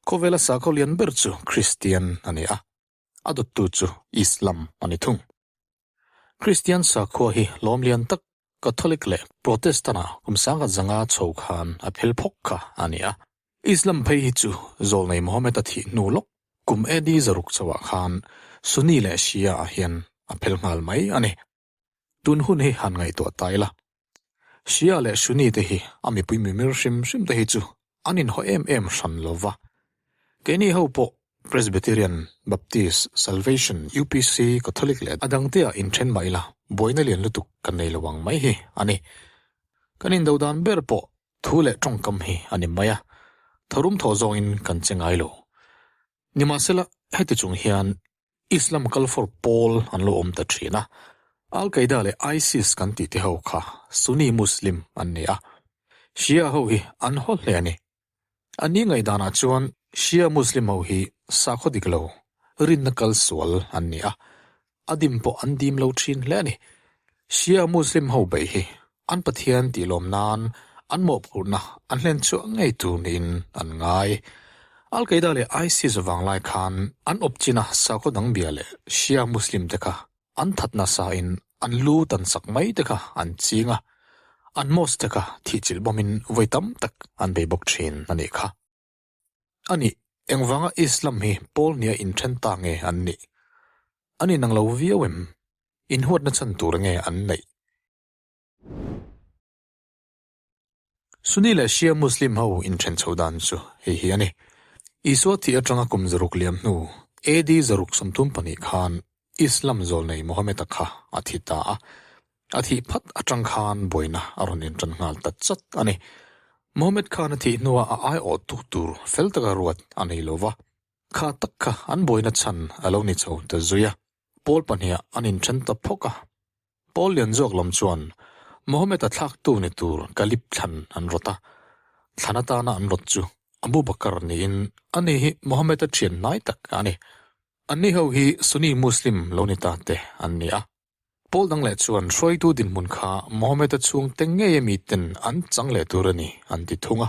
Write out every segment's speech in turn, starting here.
Khawvela sakhaw lian ber chu Kristian a ni a, a dawttu chu Islam a ni thung. Kristian sakhua hi lawm lian tak Catholic leh Protestant-a kum sangkhat zanga chho khan a phel phawk kha a ni a. Islam phei hi chu Zawlnei Mohammed-a thih hnu lawk kum AD 600 chauhah khan Sunni leh Shia-ah hian a phel nghal mai a ni. Tun hun hi han ngaihtuah ta ila. Shia leh Sunni te hi a mipui mimir hrim hrim te hi chu an inhaw em em hran lo va. Keini ho pawh Presbyterian, Baptist, Salvation, UPC, Catholic leh a dangte ah inthen mah ila buaina lian lutuk kan nei lo ang mai hi a ni. Kan indo dan ber pawh thu leh tawngkam hi a ni mai a, tharum thawh zawngin kan che ngai lo. Nimahsela heti chung hian Islam kal for pawl an lo awm ta thin a, Al Qaeda leh ISIS kan tih te ho kha Sunni Muslim an ni a, Shia ho hi an haw hle a ni. An ni ngaihdanah chuan Shia Muslim ho hi sakhaw dik lo, rinna kal sual an ni a, a dim pawh an dim lo thin hle a ni. Shia Muslim ho beih hi an Pathian tih lawm nan an mawhphurhna an hlen chhuah ngei tur niin an ngai. Al Qaeda leh ISIS vanglai khan an awp chin a sakhaw dang bia leh Shia Muslim te kha an that nasa in an lu tan sak mai te kha an ching a, an mosque te kha thihchilh bawmin vawi tam tak an bei bawk thin a nih kha. A nih, engvanga Islam hi pawl nia inthen ta nge an nih? An inang lo viau em? Inhuatna chhan tur nge an neih? Sunni leh Shia Muslim ho inthen chho dan chu hei hi a ni. Isua thih atanga kum 600 liam hnu AD 632 khan Islam zawlnei Mohammed-a kha a thi ta a. A thih phat atang khan buaina a rawn intan nghal ta chat a ni. Mohammed khan a thih hnuah a aiawhtu tur fel taka ruat a nei lo va, kha tak kha an buaina chhan a lo ni chho ta zui a. Pawl pahniha an inthen ta phawk a. Pawl lian zawk lam chuan Mohammed-a thlaktu ni tur Kalip thlan an rawt a, thlan atana an rawt chu Abu Bakr niin ani hi Mohammed-a thian hnai tak a ni. Anni ho hi Sunni Muslim lo ni ta te an ni a. Pawl dang leh chuan hruaitu dinhmun kha Mohammed-a chhungte ngei ami ten an chang leh tur a ni an ti thung a.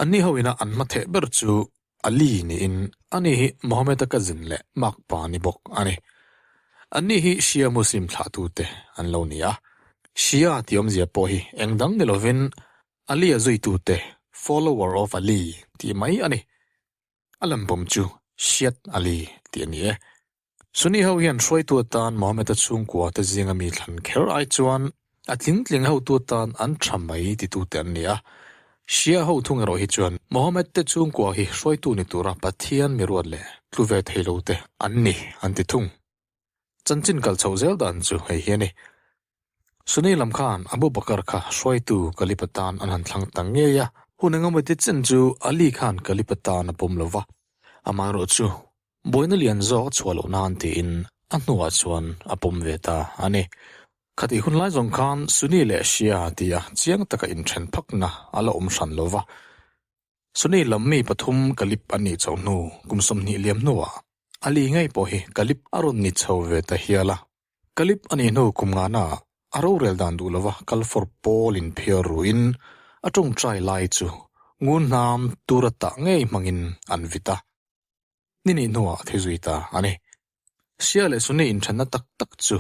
Anni ho ina an hmatheh ber chu Ali niin ani hi Mohammed-a cousin leh makpa ni bawk a ni. Anni hi Shia Muslim thlahtute an lo ni a. Shia tih awmzia pawh hi eng dang ni lovin Ali-a zuitute, follower of Ali, tih mai a ni. A lambawm chu Shiat Ali tih a ni e. Sunni ho hian hruaitu atan Mohammed-a chhungkua te zinga mi thlan kher ai chuan a tling tling hotu atan an tha mai titute an ni a. Shia ho thung erawh hi chuan Mohammed te chhungkua hi hruaitu ni tura Pathian mi ruat leh tlu ve thei lo te an ni an ti thung. Chanchin kal chhoh zel dan chu hei hi a ni. Sunni lam khan Abu Bakr kha hruaitu Kalip atan an han thlang ta ngei a. Hun engemaw ti chen chu Ali khan Kalip atan a pawm lo va, amaherawhchu Buaina lian zawk a chhuah loh nan tiin a hnuah chuan a pawm ve ta a ni. Khatih hun lai zawng khan Sunni leh Shia tia chiang taka inthen phakna a la awm hran lo va. Sunni lam mi pathum Kalip an nih chhoh hnu kum 20 liam hnuah Ali ngei pawh hi Kalip a rawn ni chho ve ta hial a. Kalip a nih hnu kum ngana a rorel dan duh lova kal fawr pawl in phiar ruin a tawngtai lai chu ngun hnam tura tah ngei hmangin an vit a. Ni nih hnuah a thi zui ta a ni. Shia leh Sunni inthenna tak tak chu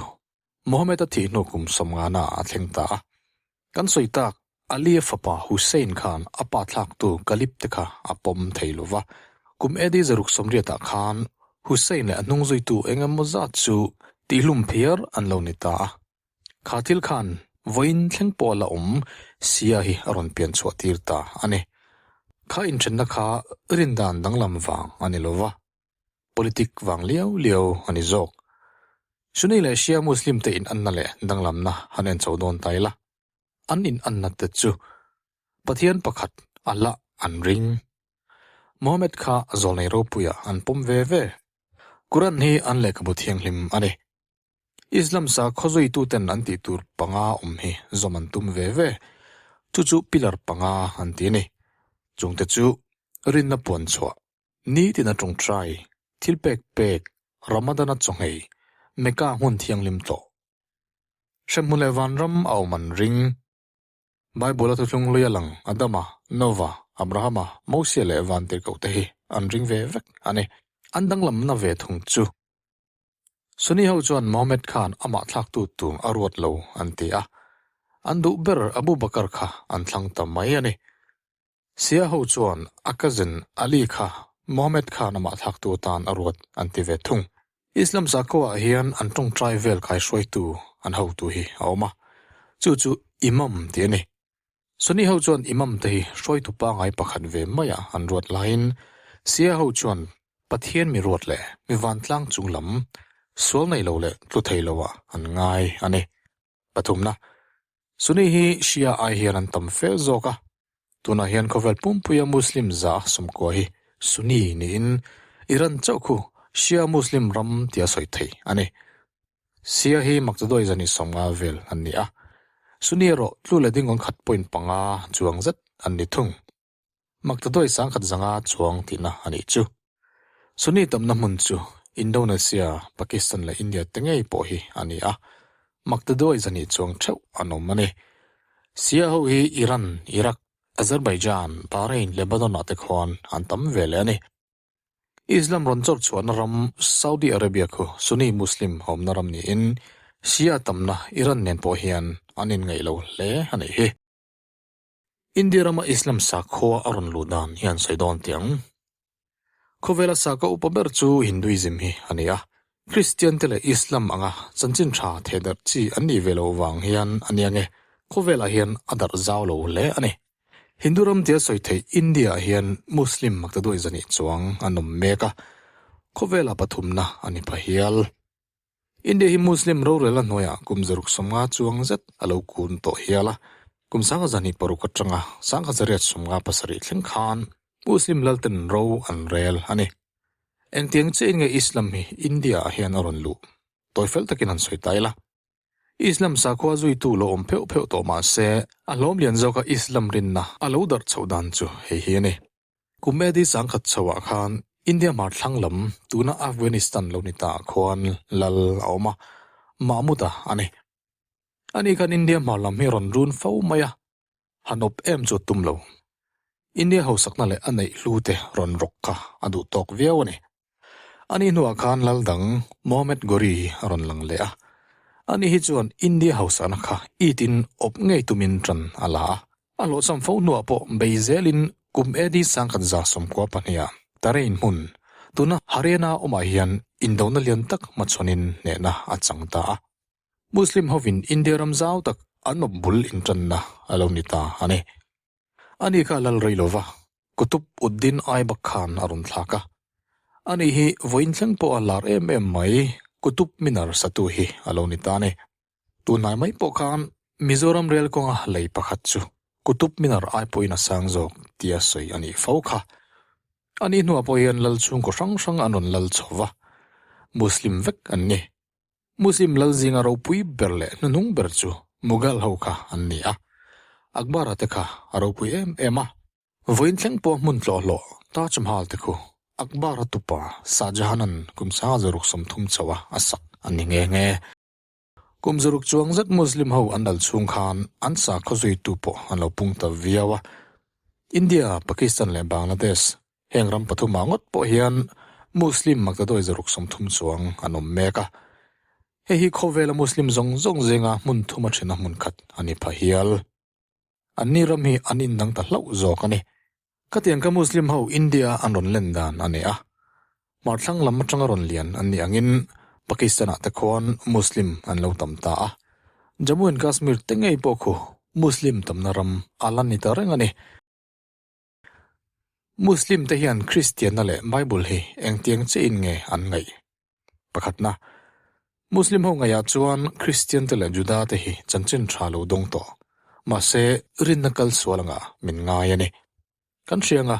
Mohammed-a thih hnu kum 50 ah a thleng ta a. Kan sawi tak Ali-a fapa Hussein khan a pa thlaktu Kalip te kha a pawm thei lo va. Kum AD 680 ah khan Hussein leh a hnung zuitu eng emaw zat chu tihlum phiar an lo ni ta a. Kha thil khan vawiin thleng pawh a la awm Shia hi a rawn pian chhuah tir ta a ni. Kha inthenna kha rindan danglam vang a ni lo va, politic vang liau liau a ni zawk. Sunni leh Shia Muslim te inanna leh danglamna han en chho dawn ta ila, an inanna te chu Pathian pakhat Allah an ring. Mohammed kha zawlnei ropuia an pawm ve ve. Quran hi an lehkhabu thianghlim a ni. Islam sakhaw zuituten an tih tur panga awm hi zawm an tum ve ve. Chu chu pillar panga an ti a ni. Chungte chu rinna puan chhuah, nitin a tawngtai, thil pek pek, Ramadan-a chawnghei, Mecca hmun thianghlim tlawh. Hremhmun leh vanram a awm an ring. Bible-a thuthlung hlui a lang, Adama, Nova, Abrahama, Mosia leh Vantirhkohte hi an ring ve vek a ni. An danglamna ve thung chu Sunni ho chuan Mohammed khan amah thlaktu tur a ruat lo an ti a, an duh ber Abu Bakr kha an thlang ta mai a ni. Shia ho chuan a cousin Ali kha Mohammed khan amah thlaktu atan a ruat an ti ve thung. Islam sakhuaah hian an tawngtai vel kaihruaitu an hotu hi a awm a, chu chu Imam tih a ni. Sunni ho chuan Imam te hi hruaitu pangai pakhat ve maia an ruat laiin Shia ho chuan Pathian mi ruat leh mi vantlang chung lam sual nei lo leh tlu thei loah an ngai a ni. Pathumna, Sunni hi Shia ai hian an tam fel zawk a, tunah hian khawvel pumpuia Muslim za sawmkua hi Sunni niin Iran chauh khu Shia Muslim ram tia sawi thei a ni. Sia hi Maktaduai zani 50 vel an ni a, Sunni erawh tlu leh dingawn khat point panga chuang zet an ni thung. Maktaduai 1000 zanga chuang tihna a nih chu. Sunni tamna hmun chu Indonesia, Pakistan leh India te ngei pawh hi a ni a, Maktaduai zani chuang theuh an awm a ni. Sia ho hi Iran, Iraq, Azerbaijan, Bahrain, Lebanon ah te khuan an tam ve leh a ni. Islam rawn chawr chhuahna ram Saudi Arabia khu Sunni Muslim awmna ram niin Shia tamna Iran nen pawh hian an inngaih lo hle a nih hi. India rama Islam sakhua a rawn luh dan hi an sawi dawn tih ang. Khawvela sakhaw upa ber chu Hinduism hi a ni a, Kristian te leh Islam anga chanchin tha thehdarh chi an nih ve loh vang hian a nia nge khawvelah hian a darh zau lo hle a ni. Hindu ram tia sawi theih India ah hian Muslim maktaduai zahnih chuang an awm mek a, khawvela pathumna a ni pha hial. India hi Muslim rorel a hnuaiah kum 150 chuang zet a lo kun tawh hial a, kum 1026 atanga 1857 thleng khan Muslim lalten ro an rel a ni. Engtiang chiahin nge Islam hi India ah hian a rawn luh? Tawi fel takin han sawi ta ila. Islam sakhua zuitu lo awm pheuh pheuh tawh mah se, a hlawm lian zawka Islam rinna a lo darh chhoh dan chu hei hi a ni. Kum AD 1000 chhoah khan India hmar thlang lam tuna Afghanistan lo ni ta ah khuan lal a awm a, Mahmud-a a ni. Ani khan India hmar lam hi rawn run fo mai a, han awp em chu a tum lo. India hausakna leh a neih hlu te rawn rawk kha a duh tawk viau a ni. Ani hnuah khan lal dang Mohammed Ghori a rawn lang leh a, ani hi chuan India hausakna kha it-in awp ngei tumin ṭan a la a. A hlawhchham fo hnuah pawh bei zelin kum AD 1192-ah Tarain hmun, tuna Haryana awmah hian indona lian tak hmachhawnin hnehna a chang ta a. Muslim hovin India ram zau tak an awp bul inṭanna a lo ni ta a ni. Ani kha lal rei lova, Qutb ud-Din Aibak khan a rawn thlak a. Ani hi vawiin thleng pawh a lar em em mai, Qutb Minar satu hi a lo ni ta a ni. Tunhnai mai pawh khan Mizoram rel kawnga lei pakhat chu Qutb Minar ai pawhin a sang zawk tia sawi a nih fo kha. Ani hnuah pawh hian lal chhungkaw hrang hrang an rawn lal chho va, Muslim vek an ni. Muslim lal zinga ropui ber leh hnuhnung ber chu Mughal ho kha an ni a, Akbar-a te kha a ropui em em a. Vawiin thleng pawh hmun tlawhhlawh Taj Mahal te khu Akbar-a tupa Shah Jahan-a'n kum 1630 chauha a sak a ni nghe nghe. Kum zaruk chuang zet Muslim ho an lal chhung khan an sakhaw zuitu pawh an lo pung ta viau a. India, Pakistan leh Bangladesh Heng ram pathumah ngawt pawh hian Muslim maktaduai 130 chuang an awm mek a. Hei hi khawvela Muslim zawng zawng zinga hmun thuma thina hmun khat a ni pha hial. Anni ram hi an indang ta hlauh zawk a ni. Khatiang kha Muslim ho India an rawn len dan a ni a. Hmarthlang lam atanga rawn lian an nih angin Pakistan-ah te khuan Muslim an lo tam ta a. Jammu and Kashmir te ngei pawh khu Muslim tamna ram a la ni ta reng a ni. Muslim te hian Kristianna leh Bible hi engtiang chiahin nge an ngaih? Pakhatna, Muslim ho ngaihah chuan Kristian te leh Juda te hi chanchin tha lo dawng tawh, mahse rinna kal sual angah min ngai a ni. Kan hria anga,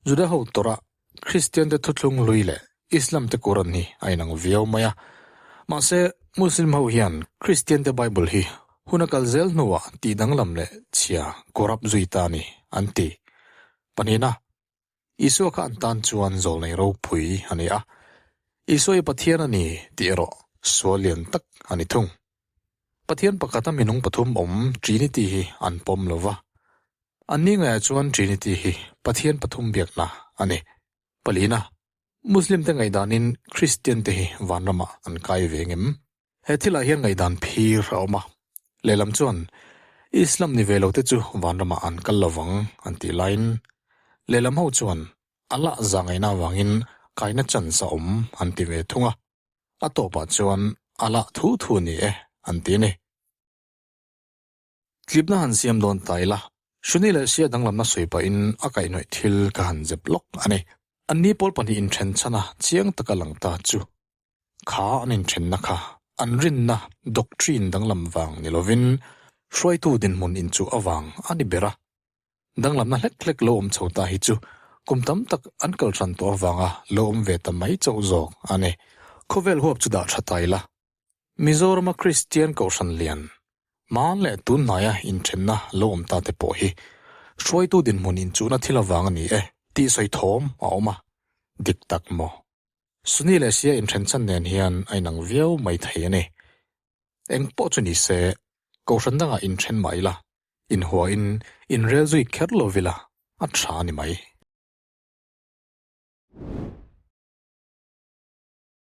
Juda ho Torah, Kristian te thuthlung hlui leh Islam te Quran hi a inang viau mai a. Mahse, Muslim ho hian Kristian te Bible hi hun a kal zel hnuah tih danglam leh chhia corrupt zui ta a ni, an ti. Pahnihna, Isua kha an tan chuan zawlnei ropui a ni a. Isua hi Pathian a ni tih erawh sual lian tak a ni thung. Pathian pakhata minung pathum awm Trinity hi an pawm lo va. Anni ngaiah chuan Trinity hi Pathian pathum biakna a ni. Palina, Muslim te ngaihdanin Kristian te hi vanramah an kai ve ngem? He thilah hian ngaihdan phir a awm a, lehlam chuan Islam ni ve lo te chu vanramah an kal lovang an tih laiin lehlam ho chuan Allah zah ngaihna avangin kaina chance a awm an ti ve thung a, a tawpah chuan Allah thu thu ni e an ti a ni. Tlipna han siam dawn ta ila, Sunni leh Shia danglamna sawi pahin a kaihhnawih thil ka han zep lawk a ni. Anni pawl pahnih inthen chhan a chiang taka lang ta chu kha an inthenna kha an rinna doctrine danglam vang ni lovin hruaitu dinhmun inchuh avang a ni ber a. Danglamna hlek hlek lo awm chho ta hi chu kum tam tak an kal hran tawh avanga lo awm ve ta mai chauh zawk a ni. Khawvel huap chu dah tha ta ila, Mizorama Kristian Kohhran lian, hman leh tun hnaia inthenna lo awm ta te pawh hi hruaitu dinhmun inchuhna thil avang a ni e tih sawi thawm a awm a, dik tak maw? Sunni leh Shia inthen chhan nen hian a inang viau mai thei a ni. Eng pawh chu ni se, Kohhran dangah inthen mah ila, inhuain inrel zui kher lo vila a tha a ni mai.